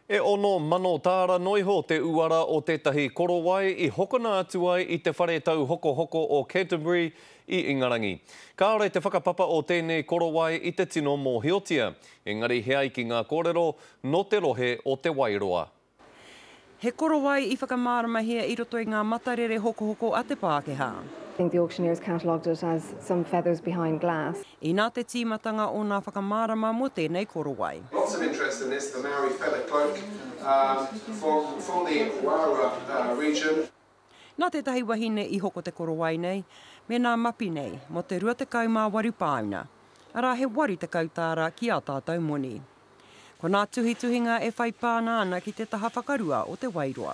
E 6,000 tāra noa iho te uara o tētahi korowai i hokona atu ai i te whare tauhokohoko o Canterbury i Ingarangi. Kāore te whakapapa o tēnei korowai i te tino mōhiotia, engari he ai ki ngā kōrero, nō te rohe o Te Wairoa. He korowai i whakamāramahia i roto i ngā matarere hokohoko a te Pākehā. I think the auctioneers catalogued it as some feathers behind glass. Inā te tīmatanga o nā whakamārama mō tēnei korowai. Lots of interest in this, the Maori feather cloak from from the Wairua region. Nā tētahi wahine i hoko te korowai nei, me nā mapi nei, mō te 28 pāuna, arā he 80 tāra ki ā tātou moni. Ko nā tuhituhinga e whai pāna ana ki te taha whakarua o Te Wairoa,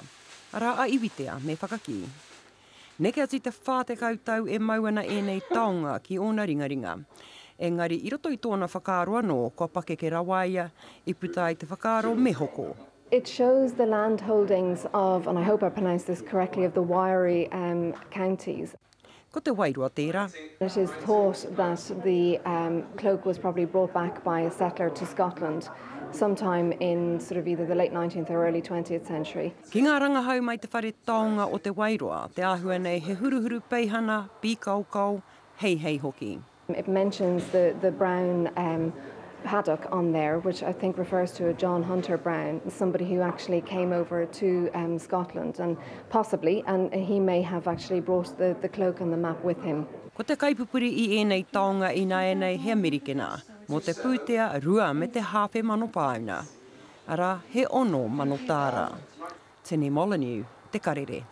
arā a Iwitea me Whakakī. Neke atu i te 40 tau e mau ana ēnei taonga ki ōna ringaringa. Engari i roto i tōna whakaaro anō kua pakeke rawa ia, i puta ai te whakaaro me hoko. It shows the land holdings of, and I hope I pronounce this correctly, of the Wairau counties. Ko Te Wairoa tērā. It is thought that the cloak was probably brought back by a settler to Scotland sometime in sort of either the late 19th or early 20th century. Ki ngā rangahau mai te whare taonga o Te Wairoa, te āhua nei he huruhuru peihana, pīkaokao, heihei hoki. It mentions the the brown paddock on there, which I think refers to a John Hunter Brown, somebody who actually came over to Scotland and possibly, and he may have actually brought the the cloak and the map with him. Ko te kaipupuri i ēnei taonga ināianei he Amerikena, mō te pūtea 2.5 pāuna, arā, he 6,000 tāra. Tini Molyneux, Te Karere.